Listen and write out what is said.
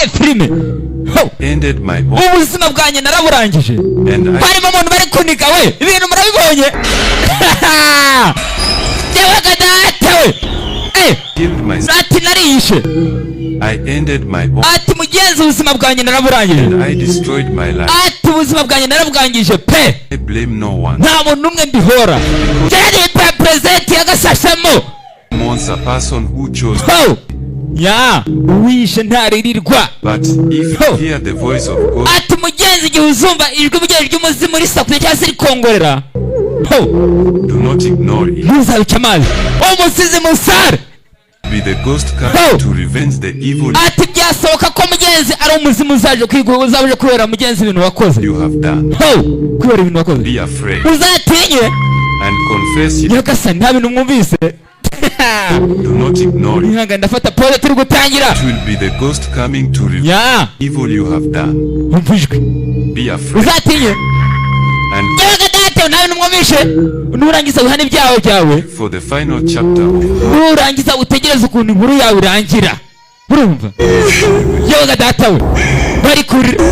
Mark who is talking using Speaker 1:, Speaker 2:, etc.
Speaker 1: Filime. Ho!
Speaker 2: Ended my own
Speaker 1: Ubuzima bwanjye naraburangije.
Speaker 2: and I
Speaker 1: Harimo umuntu bari kuniga we. Ibintu murabibonye, yewe data we. Eh,
Speaker 2: killed myself.
Speaker 1: Ati nariyishe.
Speaker 2: I ended my own
Speaker 1: Ati mugenzi, ubuzima bwanjye naraburangije.
Speaker 2: and I destroyed my life.
Speaker 1: Ati ubuzima bwanjye narabwangije pe.
Speaker 2: I blame no one.
Speaker 1: Nta muntu n'umwe mbihora. Byari perezidenti yagasashemo.
Speaker 2: Mourns a person who chose.
Speaker 1: Ho ya, uwishe ntaririrwa.
Speaker 2: But if
Speaker 1: Oh.
Speaker 2: you hear the voice of God,
Speaker 1: Ati mugenzi, igihe uzumva ijwi mugenzi ry'umuzimu risakuye cyangwa se rikongorera, ho,
Speaker 2: do not ignore it.
Speaker 1: Ntuzabice amazi. Umusizi musare.
Speaker 2: Be the ghost
Speaker 1: Oh.
Speaker 2: coming to revenge the evil
Speaker 1: Ati byasohoka ko mugenzi ari umuzimu uzaje kwiga, uzaje kubera mugenzi ibintu wakoze.
Speaker 2: you have done.
Speaker 1: Ho, kubera ibintu wakoze.
Speaker 2: Be afraid
Speaker 1: Uzatinye
Speaker 2: and confess it.
Speaker 1: Nyagasani, nta bintu mwumvise.
Speaker 2: Do not ignore it.
Speaker 1: Ihangane, ndafata pole, turi gutangira.
Speaker 2: It will be the ghost coming to revenge
Speaker 1: Ya
Speaker 2: evil you have done.
Speaker 1: Umva ijwi.
Speaker 2: Be afraid
Speaker 1: Uzatinye
Speaker 2: and
Speaker 1: Yewe data, nta bintu mwumvishe. Nurangiza wihane ibyaha byawe.
Speaker 2: for the final chapter of
Speaker 1: Nurangiza utegereze ukuntu inkuru yawe irangira. Urumva, yewe data we, bari kurira.